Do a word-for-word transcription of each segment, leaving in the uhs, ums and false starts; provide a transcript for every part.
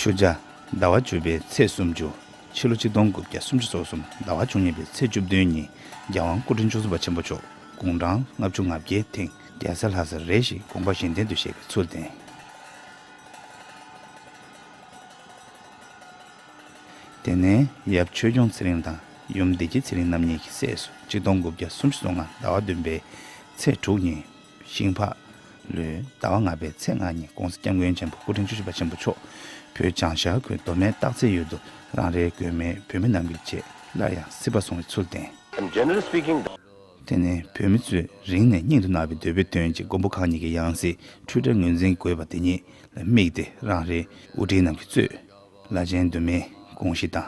ཆུ་བྱ། ཟླ་བ་བཅུ་པའི་ཚེས་སུམ་ཅུ། ཕྱི་ལོ་ཆིག་སྟོང་དགུ་བརྒྱ་སུམ་ཅུ་སོ་གསུམ་ཟླ་བ་བཅུ་གཉིས་པའི་ཚེས་བཅུ་བདུན་ཉིན། རྒྱལ་དབང་སྐུ་ཕྲེང་བཅུ་གསུམ་པ་ཆེན་པོ་མཆོག་དགུང་གྲངས་ལྔ་བཅུ་ང་བརྒྱད་ཐེངས་རྒྱལ་ས་ལྷ་སར་རེ་ཞིག་དགོངས་པ་གཞན་དོན་དུ་གཤེགས་པའི་ཚུལ་བསྟན། དེ་ནས་ཡབ་ཆོས་སྐྱོང་ཚེ་རིང་དང་ཡུམ་བདེ་སྐྱིད་ཚེ་རིང་རྣམ་གཉིས་ཀྱི་སྲས་སུ་ཆིག་སྟོང་དགུ་བརྒྱ་སུམ་ཅུ་སོ་ལྔ་ཟླ་བ་བདུན་པའི་ཚེས་དྲུག་ཉིན། ཤིང་ཕག་ལོའི་ཟླ་བ་ལྔ་པའི་ཚེས་ལྔ་ཉིན་༸གོང་ས་༸སྐྱབས་མགོན་ཆེན་པོ་སྐུ་ཕྲེང་བཅུ་བཞི་པ་ཆེན་པོ་མཆོག་བོད་བྱང་ཤར་ཁུལ་མདོ་སྨད་སྟག་རྩེ་ཡུལ་དུ་རང་རེའི་མགོན་མེད་བོད་མི་རྣམས་ཀྱི་ཆེད་སླར་ཡང་སྲིད་པ་བཟུང་བའི་ཚུལ་བསྟན། And generally speaking, དེ་ནས་བོད་མི་ཚོས་རིང་ནས་སྙིང་དུ་བརྣག་པའི་འདོད་པའི་དོན་གྱི་མགོན་པོ་གང་ཉིད་ཀྱི་ཡང་སྲིད་འཕྲུལ་བྲལ་ངོས་འཛིན་དགོས་པ་དེ་ཉིད་ལ་དམིགས་ཏེ་རང་རེའི་དབུ་ཁྲིད་རྣམས་ཀྱིས་གཙོས་བླ་ཆེན་མདོ་སྨད་དགོངས་གཞི་དང་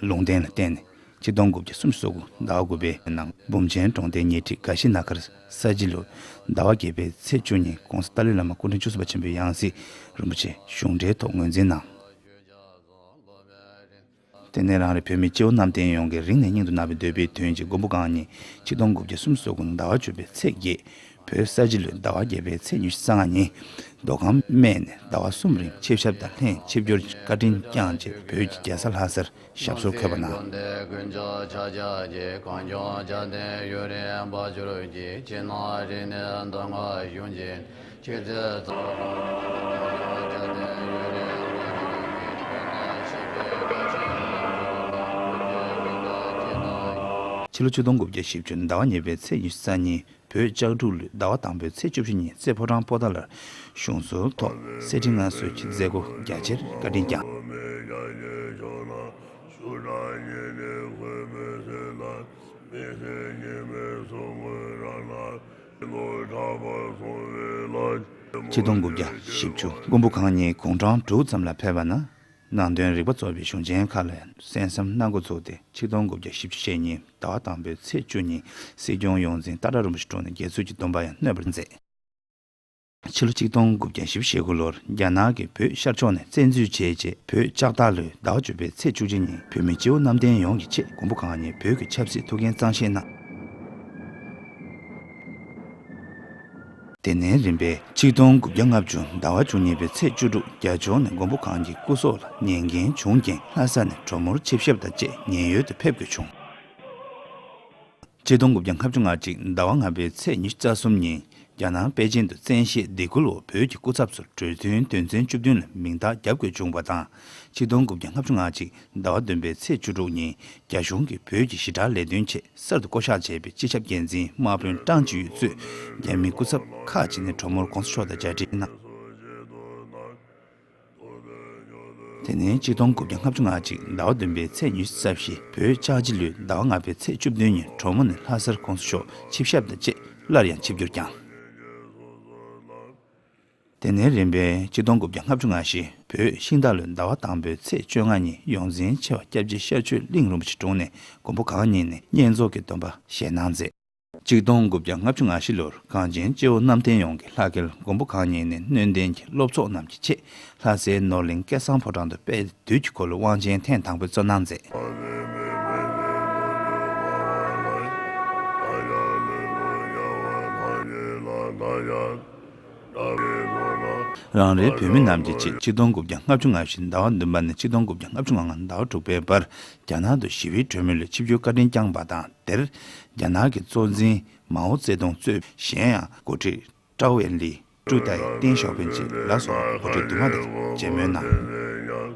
ལུང་བསྟན་ལ་བརྟེན་ནས། ཆིག་སྟོང་དགུ་བརྒྱ་སུམ་ཅུ་སོ་དགུ་ཟླ་བ་དགུ་པའི་ནང་འབུམ་ཆེན་གྲོང་སྡེའི་ཉེ་འཁྲིས་དགའ་བཞི་ན་གར་ས་བྱི་ལོ་ཟླ་བ་བརྒྱད་པའི་ཚེས་བཅུ་ཉིན་༸གོང་ས་ཏཱ་ལའི་བླ་མ་སྐུ་ཕྲེང་བཅུ་གསུམ་པ་ཆེན་པོའི་ཡང་སྲིད་རིན་པོ་ཆེ་གཞུང་འབྲེལ་ཐོག་ངོས་འཛིན་གནང་། དེ་ནས་རང་རེ་བོད་མི་སྤྱི་བོ་གནམ་བསྟན་ཡོངས་ཀྱི་རིང་ནས་སྙིང་དུ་བརྣག་པའི་འདོད་པའི་དོན་གྱི་མགོན་པོ་གང་ཉིད་ཆིག་སྟོང་དགུ་བརྒྱ་སུམ་ཅུ་སོ་དགུ་ཟླ་བ་བཅུ་པའི་ཚེས་བརྒྱད། བོད་ས་བྱི་ལོའི་ཟླ་བ་བརྒྱད་པའི་ཚེས་ཉི་ཤུ་རྩ་ལྔ་ཉིན། མདོ་ཁམས་སྨད་ནས་ཟླ་བ་གསུམ་རིང་ཆིབས་ཞབས་དང་ལྷན་ཆིབས་བསྒྱུར་བཀའ་དྲིན་བསྐྱངས་རྗེས་བོད་ཀྱི་རྒྱལ་ས་ལྷ་སར་ཞབས་སོར་འཁོད་པ་གནང་། ཕྱི་ལོ་ཆིག་སྟོང་དགུ་བརྒྱ་བཞི་བཅུ་ཟླ་བ་གཉིས་པའི་ཚེས་ཉི་ཤུ་རྩ་གཉིས། བོད་ལྕགས་འབྲུག་ལོའི་ཟླ་བ་དང་པོའི་ཚེས་བཅུ་བཞི་ཉིན་རྩེ་ཕོ་བྲང་པོ་ཏཱ་ལར་གཞུང་ཟུར་ཐོག་གསེར་ཁྲི་མངའ་གསོལ་གྱི་མཛད་སྒོ་རྒྱ་ཆེར་བཀའ་དྲིན་བསྐྱངས། ཆིག་སྟོང་དགུ་བརྒྱ་བཞི་བཅུ་མགོན་པོ་གང་ཉིད་དགུང་གྲངས་དྲུག་ཙམ་ལ་ཕེབས་པ་ན། ནང་དོན་རིག་པ་གཙོ་བའི་གཞུང་ཆེན་ཁག་ལ་གསན་བསམ་གནང་འགོ་ཚུགས་ཏེ། ཆིག་སྟོང་དགུ་བརྒྱ་བཞི་བཅུ་ཞེ་གཉིས་ཟླ་བ་དང་པོའི་ཚེས་བཅུ་ཉིན་སྲིད་སྐྱོང་ཡོངས་འཛིན་སྟག་བྲག་རིན་པོ་ཆེའི་དྲུང་ནས་དགེ་ཚུལ་གྱི་སྡོམ་པ་ཡང་ནོད་པར་མཛད། ཕྱི་ལོ་ཆིག་སྟོང་དགུ་བརྒྱ་བཞི་བཅུ་ཞེ་དགུ་ལོར་རྒྱ་ནག་གིས་བོད་ཤར་ཕྱོགས་ནས་བཙན་འཛུལ་བྱས་རྗེས། བོད་ལྕགས་སྟག་ལོའི་ཟླ་བ་བཅུ་པའི་ཚེས་བཅུ་གཅིག་ཉིན་བོད་མི་སྤྱི་བོ་གནམ་བསྟན་ཡོངས་ཀྱི་ཆེད་མགོན་པོ་གང་ཉིད་བོད་ཀྱི་ཆབ་སྲིད་ཐུགས་འགན་གཙང་བཞེས་གནང་། དེ་ནས་རིམ་པས་ཆིག་སྟོང་དགུ་བརྒྱ་ལྔ་བཅུ་ཟླ་བ་བཅུ་གཉིས་པའི་ཚེས་བཅུ་དྲུག་རྒྱ་ཕྱོགས་ནས་མགོན་པོ་གང་གི་སྐུ་སྲོག་ལ་ཉེན་ཁ་བྱུང་རྐྱེན། ལྷ་ས་ནས་གྲོ་མོར་ཆིབས་ཞབས་དང་བཅས་ཉེན་གཡོལ་དུ་ཕེབས་དགོས་བྱུང་། ཆིག་སྟོང་དགུ་བརྒྱ་ལྔ་བཅུ་ང་གཅིག་ཟླ་བ་ལྔ་པའི་ཚེས་ཉི་ཤུ་རྩ་གསུམ་ཉིན། རྒྱ་ནག་པེ་ཅིན་དུ་བཙན་ཤེད་སྡིགས་སྐུལ་འོག་བོད་ཀྱི་སྐུ་ཚབ་ཚོར་གྲོས་མཐུན་དོན་ཚན་བཅུ་བདུན་ལ་མིང་རྟགས་རྒྱབ་དགོས་བྱུང་བ་དང་། ཆིག་སྟོང་དགུ་བརྒྱ་ལྔ་བཅུ་ང་གཅིག་ཟླ་བ་བདུན་པའི་ཚེས་བཅུ་དྲུག་ཉིན། རྒྱ་གཞུང་གིས་བོད་ཀྱི་ཞི་དྲག་ལས་དོན་ཆེད་གསར་དུ་བསྐོ་གཞག་བྱས་པའི་སྤྱི་ཁྱབ་འགན་འཛིན་དམག་དཔོན་ཀྲང་ཅི་ཡུས་གཙོས་རྒྱ་མིའི་སྐུ་ཚབ་ཁག་ཅིག་ནས་གྲོ་མོར་གོང་ས་མཆོག་དང་མཇལ་འཕྲད་གནང་། དེ་ནས་ཆིག་སྟོང་དགུ་བརྒྱ་ལྔ་བཅུ་ང་གཅིག་ཟླ་བ་བདུན་པའི་ཚེས་ཉི་ཤུ་རྩ་བཞི། བོད་ལྕགས་བྱི་ལོའི་ཟླ་བ་ལྔ་པའི་ཚེས་བཅུ་བདུན་ཉིན་གྲོ་མོ་ནས་ལྷ་སར་གོང་ས་མཆོག་ཆིབས་ཞབས་དང་བཅས་སླར་ཡང་ཆིབས་བསྒྱུར་བསྐྱངས། དེ་ནས་རིམ་པས་ཆིག་སྟོང་དགུ་བརྒྱ་ལྔ་བཅུ་ང་བཞི། བོད་ཤིང་སྟག་ལོའི་ཟླ་བ་དང་པོའི་ཚེས་བཅོ་ལྔ་ཉིན་ཡོངས་འཛིན་ཆེ་བ་སྐྱབས་རྗེ་ཤར་ཆོས་གླིང་རིན་པོ་ཆེའི་དྲུང་ནས་མགོན་པོ་གང་ཉིད་ནས་བསྙེན་རྫོགས་ཀྱི་སྡོམ་པ་བཞེས་གནང་མཛད། ཆིག་སྟོང་དགུ་བརྒྱ་ལྔ་བཅུ་ང་བཞི་ལོར་གངས་ཅན་སྤྱི་བོ་གནམ་བསྟན་ཡོངས་ཀྱི་ལྷ་སྐལ་མགོན་པོ་གང་ཉིད་ནས་སྣོད་ལྡན་གྱི་སློབ་ཚོགས་རྣམས་ཀྱི་ཆེད་ལྷ་སའི་ནོར་གླིང་སྐལ་བཟང་ཕོ་བྲང་དུ་དཔལ་དུས་ཀྱི་འཁོར་ལོའི་དབང་ཆེན་ཐེངས་དང་པོ་སྩལ་གནང་མཛད། རང་རེའི་བོད་མི་རྣམས་ཀྱི་ཆེད་ཆིག་སྟོང་དགུ་བརྒྱ་ལྔ་བཅུ་ང་བཞི་ཟླ་བ་བདུན་པ་ནས་ཆིག་སྟོང་དགུ་བརྒྱ་ལྔ་བཅུ་ང་ལྔ་ཟླ་བ་དྲུག་པའི་བར་རྒྱ་ནག་ཏུ་ཞི་བའི་གྲོས་མོལ་ལ་ཆིབས་བསྒྱུར་བཀའ་དྲིན་བསྐྱངས་པ་དང་། དེར་རྒྱ་ནག་གི་གཙོ་འཛིན་མའོ་ཙེ་ཏུང་གཙོས་གཞན་ཡང་འགོ་ཁྲིད་ཀྲའོ་ཨེན་ལི། ཀྲུའུ་ཏའེ། ཏེང་ཞའོ་ཕིང་བཅས་ལ་སོགས་འགོ་ཁྲིད་དུ་མ་དང་མཇལ་མོལ་གནང་།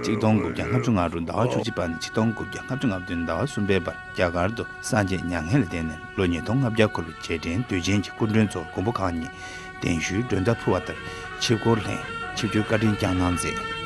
ཆིག་སྟོང་དགུ་བརྒྱ་ལྔ་བཅུ་ང་དྲུག་ཟླ་བ་བཅུ་གཅིག་པ་ནས་ཆིག་སྟོང་དགུ་བརྒྱ་ལྔ་བཅུ་ང་བདུན་ཟླ་བ་གསུམ་པའི་བར་རྒྱ་གར་དུ་སངས་རྒྱས་མྱ་ངན་ལས་འདས་ནས་ལོ་ཉིས་སྟོང་ལྔ་བརྒྱ་འཁོར་བའི་རྗེས་དྲན་དུས་ཆེན་གྱི་སྐུ་མགྲོན་ཚོར་མགོན་པོ་གང་ཉིད་གདན་ཞུའི་མགྲོན་བརྡ་ཕུལ་བ་ལྟར་ཆིབས་འཁོར་ལྷན་ཆིབས་བསྒྱུར་བཀའ་དྲིན་བསྐྱངས་གནང་མཛད།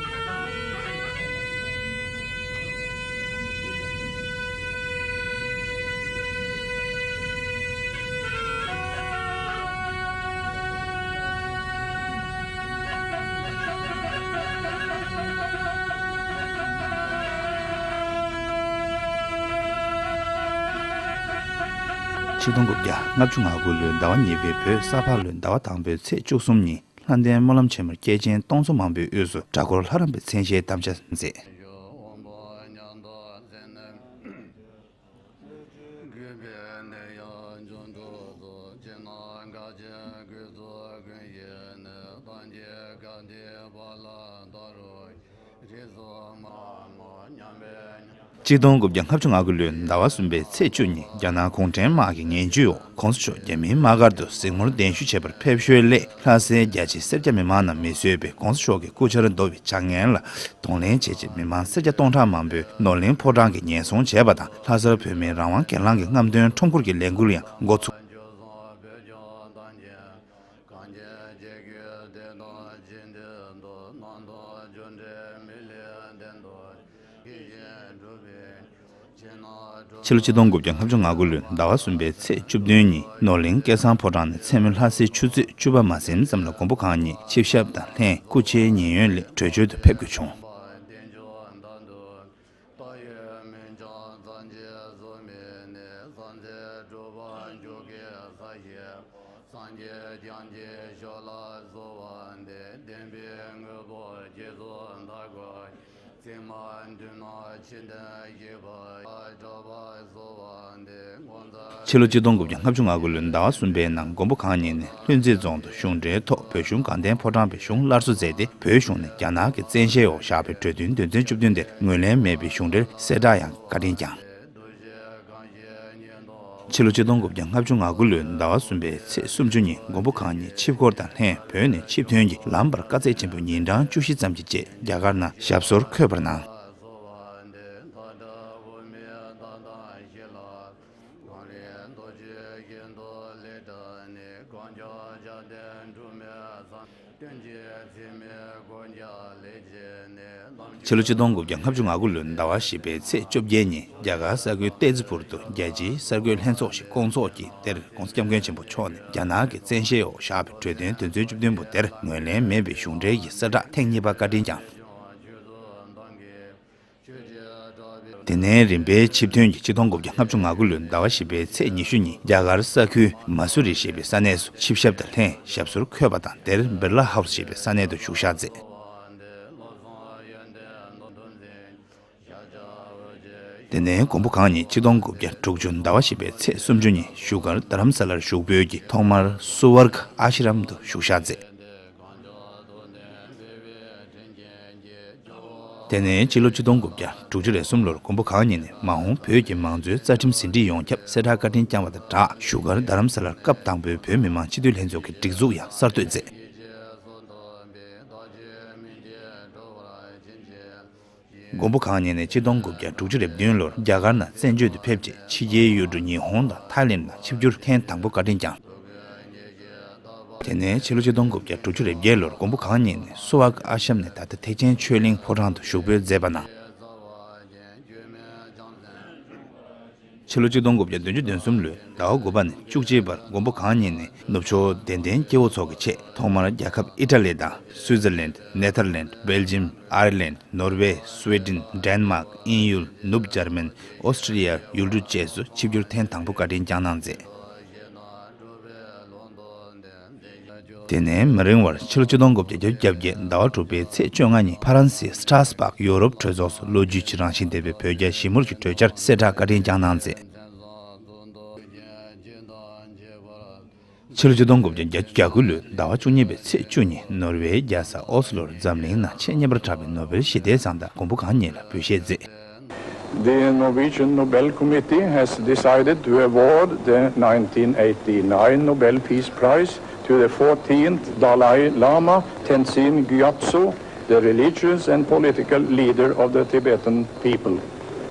ཆིག་སྟོང་དགུ་བརྒྱ་ལྔ་བཅུ་ང་དགུ་ལོའི་ཟླ་བ་གཉིས་པའི་བོད་ས་ཕག་ལོའི་ཟླ་བ་དང་པོའི་ཚེས་བཅུ་གསུམ་ཉིན་ལྷ་ལྡན་སྨོན་ལམ་ཆེན་མོར་སྐྱེས་ཆེན་སྟོང་ཚོ་མང་པོའི་དབུས་སུ་གྲྭ་སྐོར་ལྷ་རམས་པའི་མཚན་ཞལ་དམ་བཅའ་མཛད། ཆིག་སྟོང་དགུ་བརྒྱ་ལྔ་བཅུ་ང་དགུ་ལོའི་ཟླ་བ་གསུམ་པའི་ཚེས་བཅུ་ཉིན། རྒྱ་ནག་གུང་ཁྲན་དམག་གི་ངན་ཇུས་འོག་༸གོང་ས་མཆོག་རྒྱ་མིའི་དམག་སྒར་དུ་གཟིགས་མོར་གདན་ཞུ་བྱེད་པར་ཕེབས་ཞོར་སླད། ལྷ་སའི་རྒྱ་ཆེའི་སེར་སྐྱ་མི་མང་རྣམས་མིས་བཟོས་པའི་༸གོང་ས་མཆོག་གི་སྐུ་ཆར་བསྡོ་བའི་བྱ་ངན་ལ་གདོང་ལེན་བྱེད་ཆེད། མི་མང་སེར་སྐྱ་སྟོང་ཕྲག་མང་པོས་ནོར་གླིང་ཕོ་བྲང་གི་ཉེན་སྲུང་བྱས་པ་དང་། ལྷ་སར་བོད་མིའི་རང་དབང་སྒེར་ལངས་ཀྱི་རྔམ་སྟོན་ཁྲོམ་སྐོར་གྱི་ལས་འགུལ་ཡང་འགོ་ཚུགས། ཕྱི་ལོ་ཆིག་སྟོང་དགུ་བརྒྱ་ལྔ་བཅུ་ང་དགུ་ལོའི་ཟླ་བ་གསུམ་པའི་ཚེས་བཅུ་བདུན་ཉིན། ནོར་གླིང་སྐལ་བཟང་ཕོ་བྲང་ནས་མཚན་མོ་ལྷ་སའི་ཆུ་ཚོད་བཅུ་པ་མ་ཟིན་ཙམ་ལ། མགོན་པོ་གང་ཉིད་ཆིབས་ཞབས་དང་ལྷན་སྐུ་ཕྱྭའི་ཉེན་གཡོལ་སླད་བྲོས་བྱོལ་དུ་ཕེབས་དགོས་བྱུང་། ཕྱི་ལོ་ཆིག་སྟོང་དགུ་བརྒྱ་ལྔ་བཅུ་ང་དགུ་ལོའི་ཟླ་བ་གསུམ་པའི་ནང་། མགོན་པོ་གང་ཉིད་ནས་ལྷུན་རྩེ་རྫོང་དུ་གཞུང་འབྲེལ་ཐོག་བོད་གཞུང་དགའ་ལྡན་ཕོ་བྲང་པའི་གཞུང་སླར་གསོ་མཛད་དེ། བོད་གཞུང་ནས་རྒྱ་ནག་གི་བཙན་ཤེད་འོག་བཞག་པའི་གྲོས་མཐུན་དོན་ཚན་བཅུ་བདུན་དེར་ངོས་ལེན་མེད་པའི་གཞུང་འབྲེལ་གསལ་བསྒྲགས་ཡང་བཀའ་དྲིན་བསྐྱངས། ཕྱི་ལོ་ཆིག་སྟོང་དགུ་བརྒྱ་ལྔ་བཅུ་ང་དགུ་ལོའི་ཟླ་བ་གསུམ་པའི་ཚེས་སུམ་ཅུ་ཉིན། མགོན་པོ་གང་ཉིད་ཆིབས་འཁོར་དང་ལྷན་བོད་ནས་ཆིབས་ཐོན་གྱིས། ལམ་བར་དཀའ་ཚེགས་ཆེན་པོས་ཉིན་གྲངས་བཅུ་བཞི་ཙམ་གྱི་རྗེས། རྒྱ་གར་ནང་ཞབས་སོར་འཁོད་པར་གནང་། ཕྱི་ལོ་ཆིག་སྟོང་དགུ་བརྒྱ་ལྔ་བཅུ་ང་དགུ་ལོའི་ཟླ་བ་བཞི་པའི་ཚེས་བཅོ་བརྒྱད་ཉིན། རྒྱ་གར་ས་ཁུལ་ཏེ་ཛི་པུར་དུ་རྒྱལ་སྤྱིའི་གསར་འགོད་ལྷན་ཚོགས་ཤིག་བསྐོང་ཚོགས་ཀྱིས། དེར་༸གོང་ས་༸སྐྱབས་མགོན་ཆེན་པོ་མཆོག་ནས་རྒྱ་ནག་གི་བཙན་ཤེད་འོག་བཞག་པའི་གྲོས་མཐུན་དོན་ཚན་བཅུ་བདུན་པོ་དེར་ངོས་ལེན་མེད་པའི་གཞུང་འབྲེལ་གྱི་གསལ་བསྒྲགས་ཐེངས་གཉིས་པ་བཀའ་དྲིན་བསྐྱངས། དེ་ནས་རིམ་པས་ཆིབས་ཐོན་གྱིས་ཆིག་སྟོང་དགུ་བརྒྱ་ལྔ་བཅུ་ང་དགུ་ལོའི་ཟླ་བ་བཞི་པའི་ཚེས་ཉི་ཤུ་ཉིན། རྒྱ་གར་ས་ཁུལ་མ་སུ་རི་ཞེས་པའི་ས་གནས་སུ་ཆིབས་ཞབས་དང་ལྷན་ཞབས་སོར་འཁོད་པ་དང་། དེར་སྦིར་ལ་ཧའུ་སི་ཞེས་པའི་ས་གནས་དུ་བཞུགས་ཞག་མཛད། དེ་ནས་མགོན་པོ་གང་ཉིད་ཆིག་སྟོང་དགུ་བརྒྱ་དྲུག་ཅུ་ཟླ་བ་བཞི་པའི་ཚེས་སུམ་ཅུ་ཉིན། བཞུགས་སྒར་རྡ་རམ་ས་ལར་བཞུགས་འབོད་ཀྱིས་ཐོག་མར་སུ་ཝརྒ་ཨ་ཤི་རམ་དུ་བཞུགས་ཞག་མཛད། དེ་ནས་ཕྱི་ལོ་ཆིག་སྟོང་དགུ་བརྒྱ་དྲུག་ཅུ་རེ་གསུམ་ལོར་མགོན་པོ་གང་ཉིད་ནས་མ་འོངས་བོད་ཀྱི་མང་གཙོའི་རྩ་ཁྲིམས་ཟིན་བྲིས་ཡོངས་ཁྱབ་གསལ་བསྒྲགས་བཀའ་དྲིན་བསྐྱངས་པ་དང་སྦྲགས། བཞུགས་སྒར་རྡ་རམ་ས་ལར་སྐབས་དང་པོའི་བོད་མི་མང་སྤྱི་འཐུས་ལྷན་ཚོགས་ཀྱི་སྒྲིག་འཛུགས་ཡང་གསར་གཏོད་མཛད། མགོན་པོ་གང་ཉིད་ནས་ཆིག་སྟོང་དགུ་བརྒྱ་དྲུག་ཅུ་རེ་བདུན་ལོར་རྒྱ་གར་ནང་བཙན་བྱོལ་དུ་ཕེབས་རྗེས། ཕྱི་རྒྱལ་ཡུལ་གྲུ་ཉི་ཧོང་དང་ཐའི་ལེནྜ་ནང་ཆིབས་བསྒྱུར་ཐེངས་དང་པོ་བཀའ་དྲིན་བསྐྱངས། དེ་ནས་ཕྱི་ལོ་ཆིག་སྟོང་དགུ་བརྒྱ་དྲུག་ཅུ་རེ་བརྒྱད་ལོར་མགོན་པོ་གང་ཉིད་ནས་སུ་ཝག་ཨ་ཤམ་ནས་ད་ལྟ་ཐེག་ཆེན་ཆོས་གླིང་ཕོ་བྲང་དུ་བཞུགས་འབོད་མཛད་པ་གནང་། ཕྱི་ལོ་ཆིག་སྟོང་དགུ་བརྒྱ་བདུན་ཅུ་དོན་གསུམ་ལོའི་ཟླ་བ་དགུ་པ་ནས་བཅུ་གཅིག་བར་མགོན་པོ་གང་ཉིད་ནས་ནུབ་ཕྱོགས་དད་ལྡན་སྐྱེ་བོ་ཚོ་གི་ཆེད། ཐོག་མར་རྒྱལ་ཁབ་ཨི་ཊ་ལི་དང་སུའི་ཛར་ལེནྜ། ནེ་ཐར་ལེནྜ། སྦེལ་ཇམ། ཨའི་ལེནྜ། ནོར་ཝེ། སུའེ་ཌེན། ཌེན་མཱག། དབྱིན་ཡུལ། ནུབ་འཇར་མན། ཨོ་སི་ཀྲི་ལི་ཡ། ཡུལ་གྲུ་བཅས་སུ་ཆིབས་བསྒྱུར་ཐེངས་དང་པོ་བཀའ་དྲིན་བསྐྱངས་གནང་མཛད། དེ་ནས་མི་རིང་བར་ཕྱི་ལོ་ཆིག་སྟོང་དགུ་བརྒྱ་བརྒྱད་ཅུ་གྱ་བརྒྱད་ཟླ་བ་དྲུག་པའི་ཚེས་བཅོ་ལྔ་ཉིན། ཕ་རན་སིའི་སི་ཊ་ར་སི་བྷག་ཡོ་རོབ་གྲོས་ཚོགས་སུ་ལོ་རྒྱུས་ཀྱི་རང་བཞིན་ལྡན་པའི་བོད་རྒྱ་ཞི་མོལ་གྱི་གྲོས་འཆར་གསལ་བསྒྲགས་བཀའ་དྲིན་བསྐྱངས་གནང་མཛད། ཕྱི་ལོ་ཆིག་སྟོང་དགུ་བརྒྱ་བརྒྱད་ཅུ་གྱ་དགུ་ལོའི་ཟླ་བ་བཅུ་གཉིས་པའི་ཚེས་བཅུ་ཉིན། ནོར་ཝེའི་རྒྱལ་ས་ཨོ་སི་ལོར་འཛམ་གླིང་ནང་ཆེས་སྙན་པར་གྲགས་པའི་ནོ་བེལ་ཞི་བདེའི་གཟེངས་རྟགས་མགོན་པོ་གང་ཉིད་ལ་འབུལ་བཞེས་མཛད། The Norwegian Nobel Committee has decided to award the nineteen eighty-nine Nobel Peace Prize to the fourteenth Dalai Lama Tenzin Gyatso, the religious and political leader of the Tibetan people.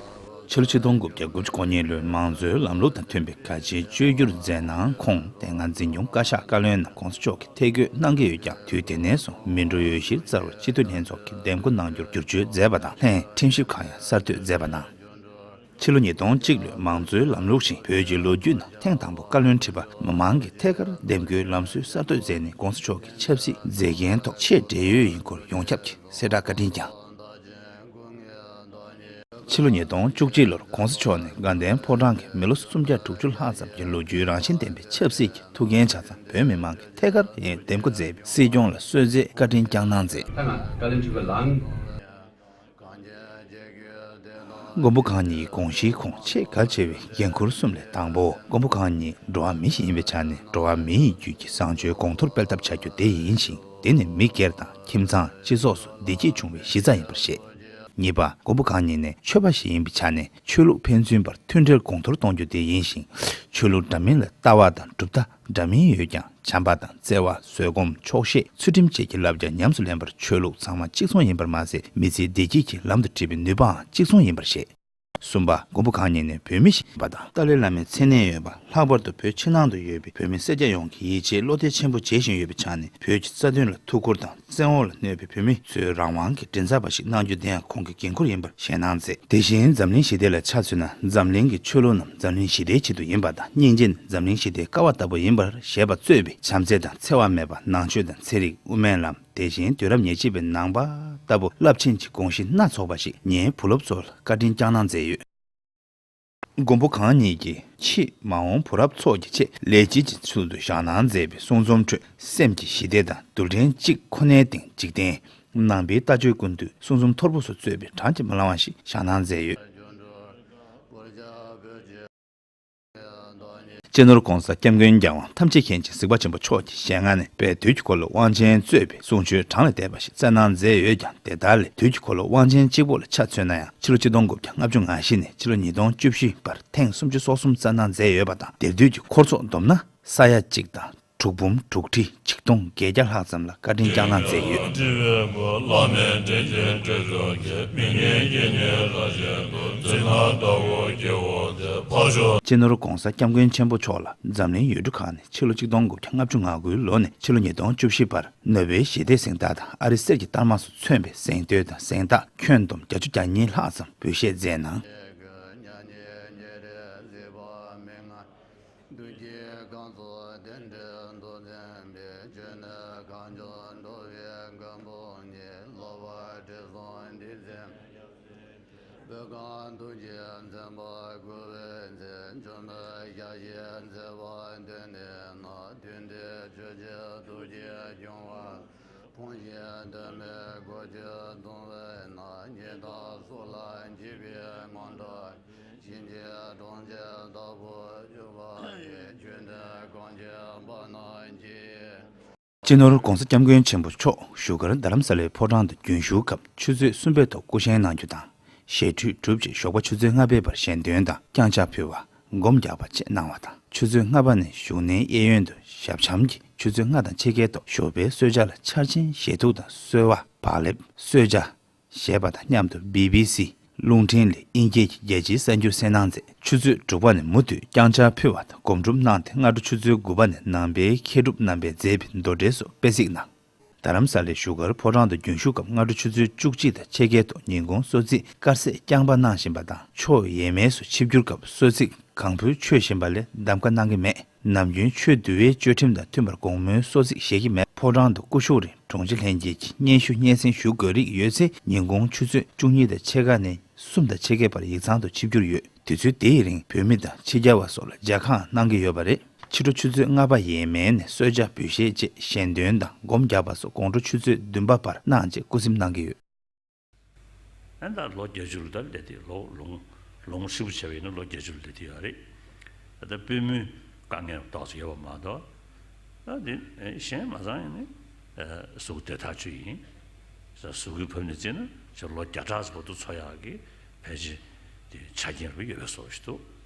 ཕྱི་ལོ་ཆིག་སྟོང་དགུ་བརྒྱ་དགུ་བཅུ་གོ་གཉིས་ལོའི་མང་གཙོའི་ལམ་ལུགས་དང་མཐུན་པའི་གལ་ཆེའི་བཅོས་བསྒྱུར་མཛད་གནང་ཁོང་དེ་སྔ་འཛིན་སྐྱོང་བཀའ་ཤག་བཀའ་བློན་ནམ་༸གོང་ས་མཆོག་གིས་ཐད་བསྐོས་གནང་གི་ཡོད་ཀྱང་། དུས་དེ་ནས་བཟུང་མི་འགྲོ་འོས་གཞིར་བཙལ་བར་སྤྱི་འཐུས་ལྷན་ཚོགས་ཀྱིས་འདེམས་བསྐོ་གནང་རྒྱུར་བསྒྱུར་བཅོས་མཛད་པ་དང་ལྷན། ཁྲིམས་ཞིབ་ཁང་ཡང་གསར་གཏོད་མཛད་པ་གནང་། ཕྱི་ལོ་ཉིས་སྟོང་གཅིག་ལོའི་མང་གཙོའི་ལམ་ལུགས་བཞིན་བོད་ཀྱི་ལོ་རྒྱུས་ནང་ཐེངས་དང་པོ་བཀའ་བློན་ཁྲི་པ་མི་མང་གིས་ཐད་ཀར་འདེམས་བསྐོའི་ལམ་སྲོལ་གསར་གཏོད་མཛད་ནས། ༸གོང་ས་མཆོག་གི་ཆབ་སྲིད་མཛད་འགན་ཐོག་ཆེས་བགྲེས་ཡོད་ཡིན་སྐོར་ཡོངས་ཁྱབ་ཀྱི་གསལ་བསྒྲགས་བཀའ་དྲིན་བསྐྱངས། ཕྱི་ལོ་ཉིས་སྟོང་བཅུ་གཅིག་ལོར་༸གོང་ས་མཆོག་ནས་དགའ་ལྡན་ཕོ་བྲང་གི་མི་ལོ་སུམ་བརྒྱ་དྲུག་ཅུ་ལྷག་ཙམ་གྱི་ལོ་རྒྱུས་རང་བཞིན་ལྡན་པའི་ཆབ་སྲིད་ཀྱི་ཐུགས་འགན་ཆ་ཚང་བོད་མི་མང་གིས་ཐད་ཀར་ཡང་འདེམས་བསྐོ་མཛད་པའི་སྲིད་སྐྱོང་ལ་གསོལ་མཛད་བཀའ་དྲིན་བསྐྱངས་གནང་མཛད། མགོན་པོ་གང་ཉིད་ཀྱི་དགོངས་གཞིའི་ཁོངས་ཆེས་གལ་ཆེ་བའི་འགན་ཁུར་གསུམ་ལས་དང་པོ། མགོན་པོ་གང་ཉིད་འགྲོ་བ་མི་ཞིག་ཡིན་པའི་ཆ་ནས། འགྲོ་བ་མི་ཡི་རྒྱུད་ཀྱི་བཟང་སྤྱོད་གོང་མཐོར་སྤེལ་ཐབས་བྱ་རྒྱུ་དེ་ཡིན་ཞིང་། དེ་ནི་མི་སྒེར་དང་ཁྱིམ་ཚང་། སྤྱི་ཚོགས་སུ་བདེ་སྐྱིད་འབྱུང་བའི་གཞི་རྩ་ཡིན་པར་བཤད། གཉིས་པ། མགོན་པོ་གང་ཉིད་ནི་ཆོས་པ་ཞིག་ཡིན་པའི་ཆ་ནས། ཆོས་ལུགས་ཕན་ཚུན་བར་མཐུན་སྒྲིལ་གོང་མཐོར་གཏོང་རྒྱུ་དེ་ཡིན་ཞིང་། ཆོས་ལུགས་འདྲ་མིན་ལ་ལྟ་བ་དང་གྲུབ་མཐའ་འདྲ་མིན་ཡོད་ཀྱང་། བྱམས་པ་དང་བརྩེ་བ། བཟོད་སྒོམ། ཆོག་ཤེས། ཚུལ་ཁྲིམས་བཅས་ཀྱི་བསླབ་བྱ་ཉམས་སུ་ལེན་པར་ཆོས་ལུགས་ཚང་མ་གཅིག་མཚུངས་ཡིན་པར་མ་ཟད། མི་ཚེའི་བདེ་སྐྱིད་ཀྱི་ལམ་དུ་ཁྲིད་པའི་ནུས་པའང་གཅིག་མཚུངས་ཡིན་པར་བཤད། གསུམ་པ། མགོན་པོ་གང་ཉིད་ནི་བོད་མི་ཞིག་ཡིན་པ་དང་། ཏཱ་ལའི་བླ་མའི་མཚན་གནས་ཡོད་པ། ལྷག་པར་དུ་བོད་ཕྱི་ནང་དུ་ཡོད་པའི་བོད་མི་སེར་སྐྱ་ཡོངས་ཀྱིས་ཡིད་ཆེས་བློ་གཏད་ཆེན་པོ་བྱེད་བཞིན་ཡོད་པའི་ཆ་ནས། བོད་ཀྱི་རྩ་དོན་ལ་ཐུགས་ཁུར་དང་བཙན་འོག་ལ་གནས་པའི་བོད་མི་ཚོའི་རང་དབང་གི་མགྲིན་ཚབ་པ་ཞིག་གནང་རྒྱུ་དེ་ཡང་ཁོང་གི་འགན་ཁུར་ཡིན་པར་ཞལ་སྣང་མཛད། དེ་བཞིན་འཛམ་གླིང་ཞི་བདེ་ལ་ཆ་མཚོན་ན། འཛམ་གླིང་གི་ཆོས་ལུགས་རྣམས་འཛམ་གླིང་ཞི་བདེའི་ཆེད་དུ་ཡིན་པ་དང་། སྙིང་རྗེ་ནི་འཛམ་གླིང་ཞི་བདེའི་ཀ་བ་ལྟ་བུ་ཡིན་པར་བཞེད་པ་གཙོས་པའི་བྱམས་བརྩེ་དང་འཚེ་བ་མེད་པ། ནང་ཆོས་དང་ཚན་རིག། དབུ་མའི་ལམ། དེ་བཞིན་དུས་རབས་ཉེར་གཅིག་པའི་ནང་པ་ལྟ་བུ་རླབས་ཆེན་གྱི་དགོངས་གཞི་སྣ་ཚོགས་པ་ཞིག་ངའི་བུ་སློབ་ཚོ་ལ་བཀའ་དྲིན་བསྐྱངས་གནང་མཛད་ཡོད། མགོན་པོ་གང་ཉིད་ཀྱིས་ཕྱིས་མ་འོངས་བུ་རབས་ཚོ་གི་ཆེད་ལས་བྱེད་ཀྱི་ཚུལ་དུ་བཞག་གནང་མཛད་པའི་གསུང་རྩོམ་ཁྲོད། སེམས་ཀྱི་ཞི་བདེ་དང་རྡུལ་ཕྲན་གཅིག་ཁོ་ནའི་སྟེང་འཇིག་རྟེན། ནང་པའི་ལྟ་སྤྱོད་ཀུན་བཏུས་གསུང་རྩོམ་ཐོར་བུ་སོགས་གཙོས་པའི་གྲངས་ཀྱིས་མི་ལང་བ་ཞིག་བཞག་གནང་མཛད་ཡོད། སྤྱི་ནོར་༸གོང་ས་༸སྐྱབས་མགོན་རྒྱལ་དབང་ཐམས་ཅད་མཁྱེན་ཅིང་གཟིགས་པ་ཆེན་པོ་མཆོག་གི་ཞལ་སྔ་ནས་དཔལ་དུས་ཀྱི་འཁོར་ལོ་དབང་ཆེན་གཙོས་པའི་གསུང་ཆོས་གྲངས་ལས་འདས་པ་ཞིག་བསྩལ་གནང་མཛད་ཡོད་ཀྱང་། དེ་དག་ལས་དུས་ཀྱི་འཁོར་ལོ་དབང་ཆེན་གཅིག་པོ་ལ་ཆ་མཚོན་ན་ཡང་། ཕྱི་ལོ་ཆིག་སྟོང་དགུ་བརྒྱ་ལྔ་བཅུ་ང་བཞི་ནས་ཕྱི་ལོ་ཉིས་སྟོང་བཅུ་བཞི་བར་ཐེངས་སུམ་ཅུ་སོ་གསུམ་བསྩལ་གནང་མཛད་ཡོད་པ་དང་། དེབ་དུས་ཀྱི་འཁོར་ཚོགས་བསྡོམས་ན་ས་ཡ་གཅིག་དང་དྲུག་འབུམ་དྲུག་ཁྲི་ཆིག་སྟོང་བརྒྱད་བརྒྱ་ལྷག་ཙམ་ལ་བཀའ་དྲིན་བསྐྱངས་གནང་མཛད་ཡོད། སྤྱི་ནོར་༸གོང་ས་༸སྐྱབས་མགོན་ཆེན་པོ་མཆོག་ལ་འཛམ་གླིང་ཡུལ་གྲུ་ཁག་ནས་ཕྱི་ལོ་ཆིག་སྟོང་དགུ་བརྒྱ་ལྔ་བཅུ་ང་དགུའི་ལོ་ནས་ཕྱི་ལོ་ཉིས་སྟོང་བཅུ་བཞི་བར་ནོ་བེལ་ཞི་བདེའི་གཟེངས་རྟགས་དང་། ཨ་རིའི་གསེར་གྱི་སྟག་མ་སོགས་མཚོན་པའི་གཟེངས་བསྟོད་དང་གཟེངས་རྟགས་ཁྱོན་བསྡོམས་བརྒྱད་ཅུ་གྱ་གཉིས་ལྷག་ཙམ་འབུལ་བཞེས་མཛད་གནང་། སྤྱི་ནོར་༸གོང་ས་༸སྐྱབས་མགོན་ཆེན་པོ་མཆོག་བཞུགས་སྒར་རྡ་རམ་ས་ལའི་ཕོ་བྲང་དུ་རྒྱུན་ཞུགས་སྐབས་ཆུ་ཚོད་གསུམ་པའི་ཐོག་སྐུ་བཞེངས་གནང་རྒྱུ་དང་། ཞལ་ཁྲུས་གྲུབ་རྗེས་ཞོགས་པ་ཆུ་ཚོད་ལྔ་པའི་བར་ཞལ་འདོན་དང་བརྐྱངས་ཕྱག་ཕུལ་བ། སྒོམ་རྒྱག་པ་བཅས་གནང་བ་དང་། ཆུ་ཚོད་ལྔ་པ་ནས་བཞུགས་གནས་གཡས་གཡོན་དུ་ཞབས་བྱམས་ཀྱིས་ཆུ་ཚོད་ལྔ་དང་ཕྱེད་ཀའི་ཐོག་ཞོགས་པའི་གསོལ་ཇ་ལ་ཆར་ཆེན་བཞེས་ཐུག་དང་གསོལ་བ། བག་ལེབ། གསོལ་ཇ། ཞེས་པ་དང་མཉམ་དུ་བི་བི་སི་རླུང་འཕྲིན་ལས་དབྱིན་སྐད་ཀྱི་རྒྱལ་སྤྱིའི་གསར་འགྱུར་གསན་གནང་མཛད། ཆུ་ཚོད་དྲུག་པ་ནས་མུ་མཐུད་བརྐྱངས་ཕྱག་ཕུལ་བ་དང་སྒོམ་སྒྲུབ་གནང་སྟེ། སྔ་དྲོ་ཆུ་ཚོད་དགུ་པ་ནས་ནང་པའི་མཁས་གྲུབ་རྣམ་པས་མཛད་པའི་མདོ་འགྲེལ་སོགས་དཔེ་གཟིགས་གནང་། རྡ་རམ་ས་ལའི་བཞུགས་སྒར་ཕོ་བྲང་དུ་རྒྱུན་ཞུགས་སྐབས་སྔ་དྲོ་ཆུ་ཚོད་བཅུ་གཅིག་དང་ཕྱེད་ཀའི་ཐོག་ཉིན་གུང་གསོལ་ཚིགས་དཀར་ཟས་རྐྱང་པ་གནང་བཞིན་པ་དང་། ཕྱོགས་ཡས་མས་སུ་ཆིབས་བསྒྱུར་སྐབས་གསོལ་ཚིགས་གང་ཕུལ་མཆོད་བཞིན་པ་ལས་གདམ་ཀ་གནང་གི་མེད། ནམ་རྒྱུན་ཆོས་འདུལ་བའི་བཅའ་ཁྲིམས་དང་མཐུན་པར་དགོང་མོའི་གསོལ་ཚིགས་བཞེས་ཀྱི་མེད། ཕོ་བྲང་དུ་སྐུ་ཞབས་རིང་དྲུང་ཆེ་ལྷན་རྒྱས་ཀྱིས་སྙན་ཞུ་སྙན་སེང་ཞུ་དགོས་རིགས་ཡོད་ཚེ། ཉིན་གུང་ཆུ་ཚོད་བཅུ་གཉིས་དང་ཕྱེད་ཀ་ནས་གསུམ་དང་ཕྱེད་ཀའི་བར་ཡིག་ཚང་དུ་ཆིབས་བསྒྱུར་ཡོད། དུས་ཚོད་དེའི་རིང་བོད་མི་དང་ཕྱི་རྒྱལ་བ་སོགས་ལ་ཇ་ཁང་གནང་གི་ཡོད་པ་རེད། ཕྱི་དྲོ་ཆུ་ཚོད་ལྔ་པ་ཡས་མས་ནས་གསོལ་ཇ་འབུལ་བཞེས་རྗེས་ཞལ་འདོན་དང་སྒོམ་རྒྱག་པ་སོགས་དགོང་དྲོ་ཆུ་ཚོད་བདུན་པ་བར་གནང་རྗེས་སྐུ་གཟིམ་གནང་གི་ཡོད། ཨ་ད་ལོ་བརྒྱད་ཅུ་ལ་ད་སླེབས་དུས། ལོ་ལོ་ངོ་ལོ་ངོ་ཧྲིལ་པོ་བྱས་པ་ཡིན་ན་ལོ་བརྒྱད་ཅུ་ལ་སླེབས་དུས་ཡོད་རེད། ད་པུས་མོའི་དཀའ་ངལ་ཏོག་ཙམ་ཡོད་པ་མ་གཏོགས། ད་དེ་གཞན་མ་ཚང་ཡིན་ནི་གཟུགས་བདེ་ཐག་ཆོད་ཡིན། གཟུགས་ཀྱི་བབས་ནས་བརྩིས་ན་ཅིག་ལོ་བརྒྱ་ཕྲག་ཙམ་བར་དུ་འཚོ་ཡག་གི་ཕལ་ཆེར་དེ་ཆ་རྐྱེན་རུ་ཡོད་པའི་བཟོ་ཞིག་འདུག།